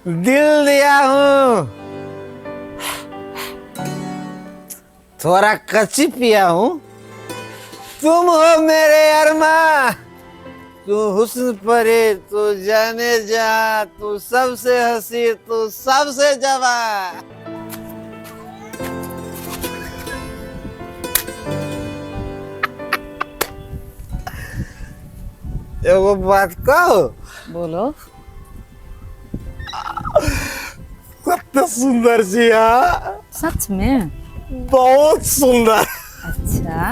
दिल दिया हूँ, थोड़ा कच्ची पिया हूँ। तुम हो मेरे अरमा, तू हुस्न परे, तू जाने जा, तू सबसे हंसी, तू सबसे जवा। एगो बात कहो। बोलो। कते सुंदर छी अहाँ। सच में? बहुत सुंदर। अच्छा।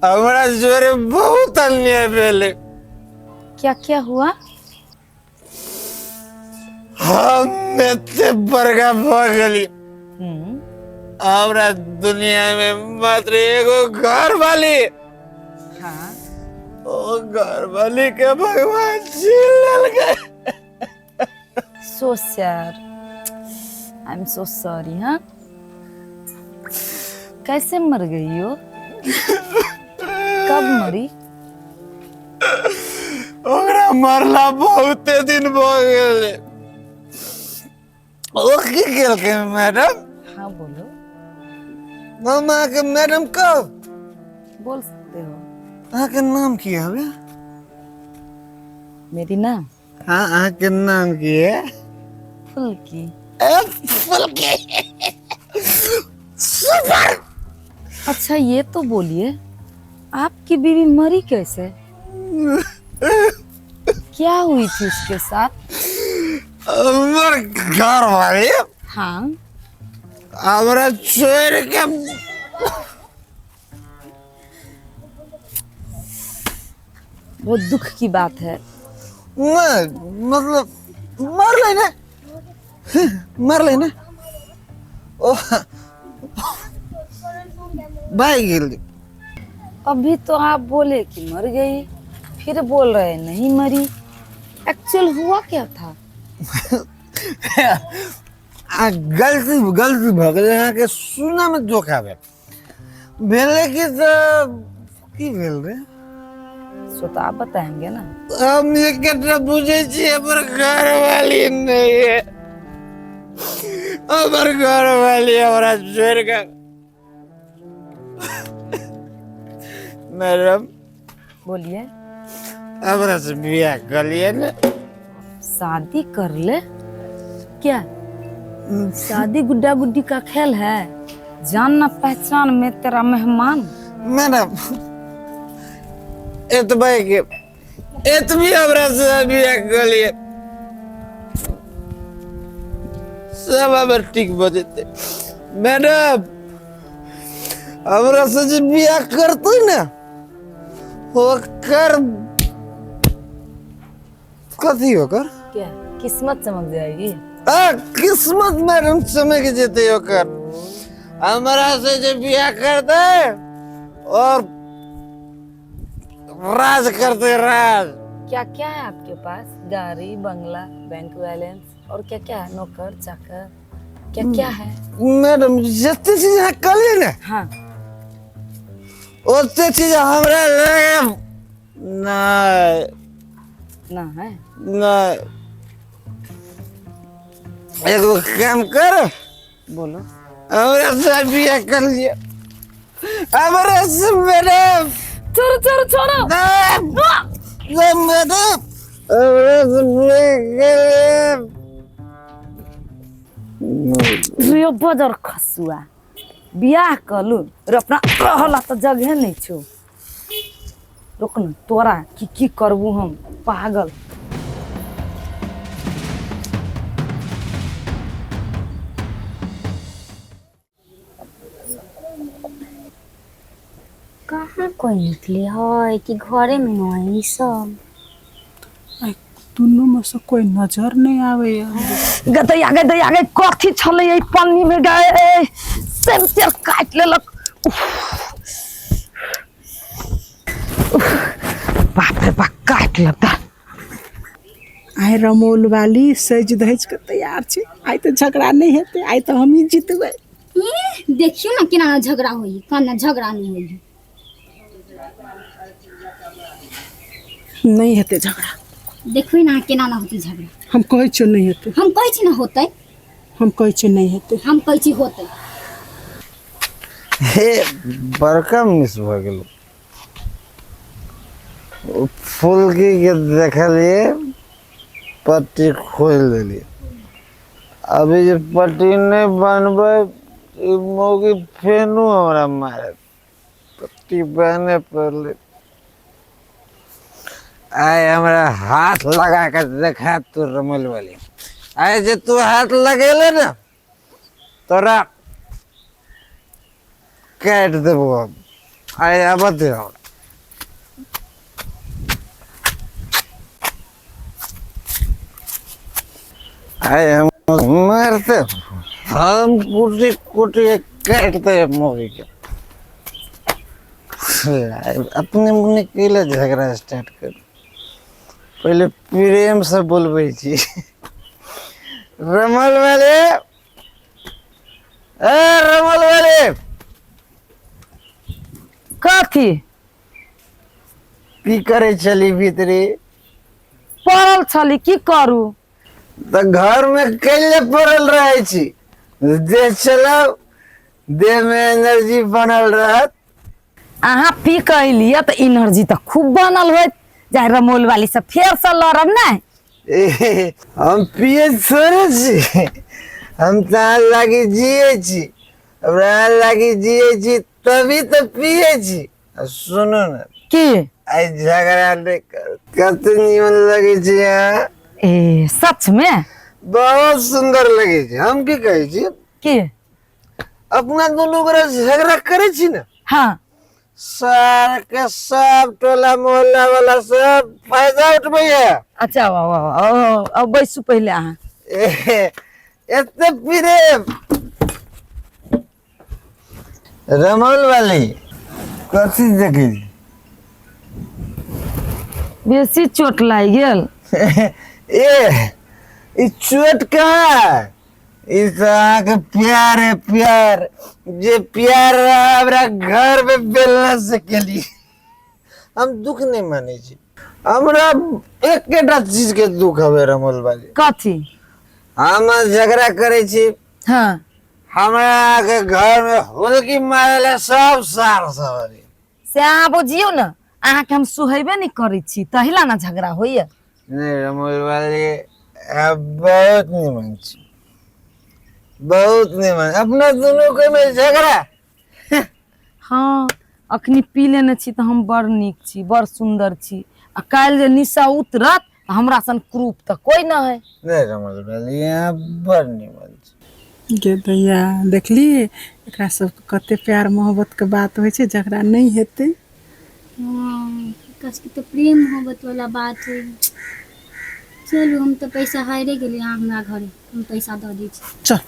हमरा जोरे बहुत अन्याय भेलै। क्या क्या हुआ? हम एते बड़का भऽ गेली, हमरा दुनिया में मात्र एगो घर वाली। ओ घर वाली के भगवान छीन लेलकै। So sad, I am so sorry. हाँ, कैसे मर गई हो? कब मरी? ओकरा मरला बहुते दिन भऽ गेलै। ओ की केलकै मैडम? हाँ, बोलो। हम अहाँके मैडम कब बोल सकते हो। अहाँके नाम की हवे? मेरी नाम? हाँ, अहाँके नाम की है? फुलकी। ए, फुलकी, सुपर। अच्छा, ये तो बोलिए, आपकी बीवी मरी कैसे? क्या हुई थी उसके साथ? हमर घर वाली? हाँ। हमरा छोड़ के बहुत दुख की बात है। नहीं, मतलब मरलै ने, मरलै ने, ओ भागि गेल। अभी तो आप बोले कि मर गई, फिर बोल रहे नहीं मरी। एक्चुअल हुआ क्या था? आ गलती गलती भऽ गेलै, अहाँके सुनऽमे धोखा भेल। भेलै कि तऽ की भेल रे? सो तो आप बताएंगे ना। हम एकेटा बुझै छियै, हमर घरवाली नहि है। हमर घरवाली हमरा छोड़ि कऽ। मैडम। बोलिए। हमरा से बियाह कऽ लिअ ने। शादी कर ले? क्या शादी गुड्डा गुड्डी का खेल है? जान ना पहचान में तेरा मेहमान। मैडम, एतबे के एतबी हमरा से बियाह कऽ लिअ, सब हमर ठीक भऽ जेतै। मैडम, हमरा से जे बियाह करतै ने, ओकर कथी, ओकर क्या किस्मत चमक जाएगी? आ किस्मत मैडम चमक जेतै ओकर। हमरा से जे बियाह करतै और राज करतै, राज। क्या क्या है आपके पास? गाड़ी, बंगला, बैंक बैलेंस और क्या क्या है? नौकर चाकर, क्या क्या है? मैडम, जते चीज अहाँ कहलियै ने, ओते चीज हमरा लगे नहि। ना है? नहि। एगो काम कर। बोलो। हमरा से बियाह कर लिअ, हमरा से मैडम। छोड़ो, छोड़ो, छोड़ो। नहीं मैडम, हमरा से बियाह कर लिअ। रे बजर खसुआ, बियाह कलू रे? अपना रहला तऽ जगहे नहि छौ। रुक न, तोरा की की करबू हम, पागल। कहाँ कोई निकले है कि घरे में न है ई सब? आइ दुनू में से कोई नजर नहीं आवे। गदैया गे, दैया गे, कथी छलै एहि पन्नी में गे? सेम तेल काटि लेलक। उफ। उफ, बाप रे बाप, काटि लेलक। आइ रमौल वाली सजि धजि के तैयार छै। आइ तऽ झगड़ा नहि हेतै, आइ तऽ हमही जीतबै। ई देखियौ ने केना झगड़ा होई, केना झगड़ा नहि होई। नहि हेतै झगड़ा। देखबै ने अहाँ केना ना होतै झगड़ा। हम कहै छियौ नहि हेतै। हम कहै छी ने होतै। हम कहै छियै नहि हेतै। हम कहै छी होतै। हे बड़का मिस भऽ गेलौ। ओ फुलकी के देखलियै पट्टी खोलि देलियै। अभी जे पट्टी नहि बनबै ई मौगी फेनो हमरा मारत। पट्टी बान्हे पड़लै। आइ हमरा हाथ लगा के देखा तू रमल वाली। आइ जे तू हाथ लगेले ने तोरा काटि देबो हम। आइ आबऽ दे हमरा। आइ हम मारते हम कुटी कुटी काटि देब मौगी के। अपने मुने कैला झगड़ा स्टार्ट कर। पहिले प्रेम से बोलबै छी। रमल वाले, ए रमल वाले। कथी की करै छली भीतरी? पड़ल छली, की करू? तऽ घर में कैले पड़ल रहै छी? देह चलाउ, देह में एनर्जी बनल रहत। अहाँ पी के अलियै तऽ एनर्जी तऽ खूब बनल होइत। जाय रमौल वाली से फेर से लड़ब ने। ए, हम पिए थोड़े छी, हम तऽ अहाँ लागी जिए छी। हमरा अहाँ लागी जिए छी तभी तऽ पिए छी। आ सुनू ने। की? आइ झगड़ा नहि करू। कते नीमन लगै छी अहाँ। ए सच में? बहुत सुंदर लगै छै। हम की कहै छी? की? अपना दुनू गोरा झगड़ा करै छी ने। हाँ। सार के सब टोला मोहल्ला वाला सब फायदा उठबैया। अच्छा वाह वाह वाह, अब बैसू पहिले अहाँ। ए, एते प्रेम रमौल वाली कथी देखै छी? बेसी चोट लागि गेल। ए ई चोट कहाँ? ई तऽ अहाँके प्यार है, प्यार। जे प्यार रहा हमरा घर में बेलना से केली। हम दुख नहीं मानै छी। हमरा एकेटा चीज के दुख हवे रमौल वाली। कथी? हम झगड़ा करै छी। हाँ। हमरा के घर में हुलकी मारे सब सार सब अभी। से अहाँ बुझियौ ने, अहाँके हम सुहेबे नहि करै छी तहिला ने झगड़ा होइया। नहीं रमौल वाली, आप बहुत निमन छी, बहुत निमन। अपना दोनों के में झगड़ा। हाँ अखनी पी लेने छी तऽ हम बड़ नीक छी, बड़ सुन्दर छी। आ काल्हि जे निशा उतरत तऽ हमरा सन क्रूप तऽ कोइ न है। नहीं रमौल वाली, आप बड़ निमन छी। गे दैया देखली एकरा सबके कते प्यार मोहब्बत के बात होइ छै, झगड़ा नहि हेतै। हाँ, एकरा सबके तऽ प्रेम मोहब्बत वाला बात होइ। चलू हम तऽ पैसा हारे गेलियै, अहाँ हमरा घरे हम पैसा दऽ दै छी। चल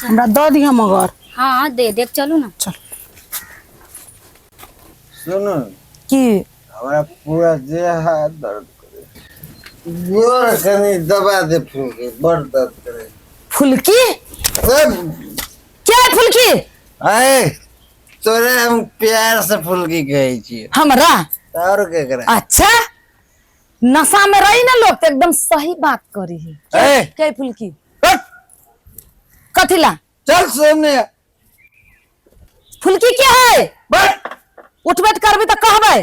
हमरा दऽ दिहऽ मगर। हाँ दे देब, चलू ना। चल। सुनू। की? हमरा पूरा देह हाथ दर्द करे, गोर कनी दबा दे फुलकी, बड़ दर्द करे। फुलकी? ए, के फुलकी? अरे तोरे हम प्यार से फुलकी कहै छियै। हमरा? और केकरा? अच्छा नशा में रही ना लोग तो एकदम सही बात करी है। ए! के फुलकी? हट! कथिला? चल सामने। फुलकी के है? बैठ। उठ बैठ करबी तो कहबै।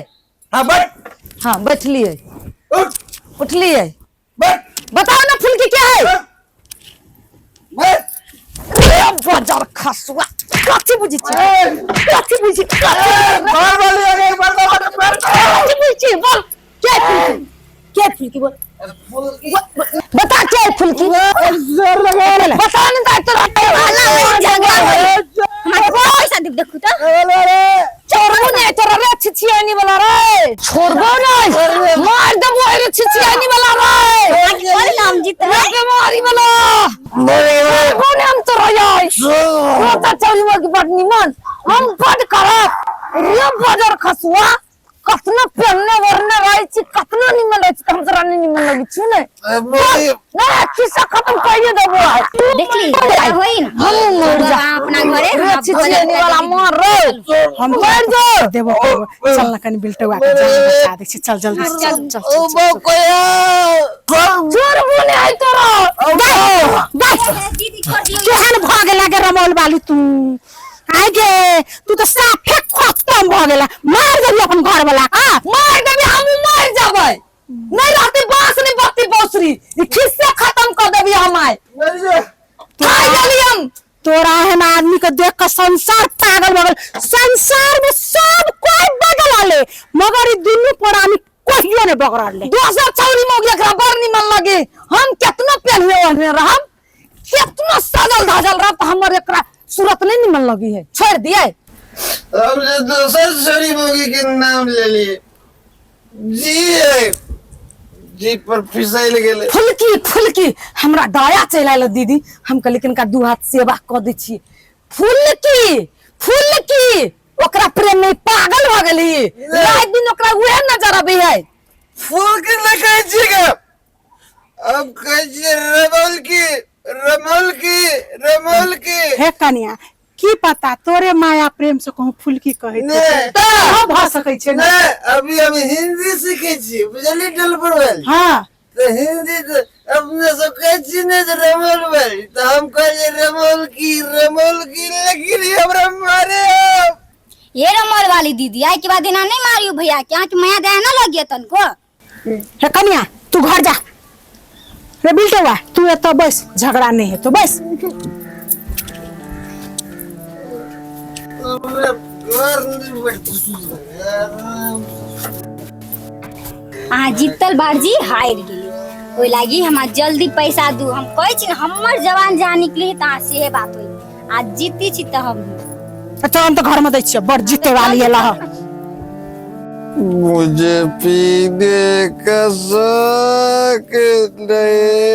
हाँ बैठ। हाँ बैठलिए। उठ। उठलिए। बैठ। बताओ ना फुलकी क्या है? बैठ। रे बजर खसुआ कथी बुझी छी? कथी बुझी? बार बार ले गए, बार बार बार। कथी बुझी छी? बोल क्या है फुलकी? क्या है फुलकी बोल? फुलकी बता क्या है फुलकी? जोर लगा बता नहीं तो तोरा झगड़ा होई। हमरा पैसा देब देखू तऽ। छोड़बो नहीं तोरा रे छिछियानी वाला रे, छोड़बो नहीं, मार देबो रे छिछियानी वाला रे। कोन नाम जीतबै? रे मारी वाला छोड़बो नहीं हम तोरा यार। तो चौरी की बड निमन हम बड करब रे बजर खसुआ। कतनो पहनने ओढ़ने रहै छी, कतनो निमन रहै छी, तऽ हम तोरा नहि निमन लगै छी ने। नहीं, खिस्सा खत्म कहिए देबो आइ। देखली होई ना। हम मर जा। अपना घरे रे छिछियनी वाला मर रे। हम मर जो। देबो करबो। चल ना कनी बिलटुआ के जान बचा दै छी, चल जल्दी से, चल चल। ओ बकोया। छोड़बो नहि आइ तोरा। दीदी छोड़ दियौ। केहन भऽ गेला गे रमौल बाली तू? आइ गे, तू तऽ साफे खत्म भऽ गेला। मार देबी अपन घर वाला का। मार देबी, हमहूँ मर जेबै। नहीं रहती बांस नहीं बत्ती बौसरी, ई खिस्से खत्म कर देबी हम आइ। खाइ गेली हम। तोरा एहन आदमी के देख के संसार पागल भऽ गेल। संसार में सब कोई बदल ले, मगर ई दुनू प्राणी कहियो नहीं बगड़ल ले। दोसर छौरी मौगी एकरा बड़ निमन लगे। हम केतनो पेन्हले ओढ़ने रहब, केतनो सजल धजल रहब, तऽ हमर एकरा सूरत नहीं निमन लगी है, छोड़ दिए। हमने दोसर छोरी मौगी के नाम ले लिए जी है जी पर फिसल गेले। फुलकी फुलकी हमरा दया चलि आयल दीदी। हम कहली किनका दू हाथ सेवा कऽ दै छी। फुलकी फुलकी ओकरा प्रेम में पागल भऽ गेली, राति दिन ओकरा उहे नजर अबै है। फूल के ना कहै छियै, अब कहै छियै रमौल की, रमौल की, रमौल की। हे कनिया, की पता तोरे माया प्रेम से कहूँ फुलकी कहै नहि। तऽ भऽ सकै छै ने। नहीं, अभी हम हिंदी सीखे छी, बुझलियै डलपुर वाली? हाँ। तऽ हिंदी तऽ अपने सब कहै छी ने जे रमौल वाली, तऽ हम कहलियै रमौल की, रमौल की, लेकिन ई हमरा मारे अब। ये रमौल वाली दीदी, आइ के बाद एना नहीं मारियो भैया के, अहाँके माया दया ना लगिए तनको। हे कनिया, तू घर जा। रे बिलटुआ, तू एतऽ बैस, झगड़ा नहीं हेतौ, बैस। हमरा घर नहि बैठतौ। अहाँ जीतल बारजी हारि गेली, ओहि लागी हमरा जल्दी पैसा दू। हम कहै छी ने, हमर जवान जहाँ निकली तऽ अहाँ सेहे बात होई। आ जीती छी तऽ हम अच्छा, हम तऽ घर में दै छियै, बड़ जीते वाली एला हँ। मुझे पीने का शौक नहीं,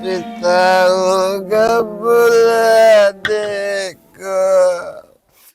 पिता होगा बुला देगा।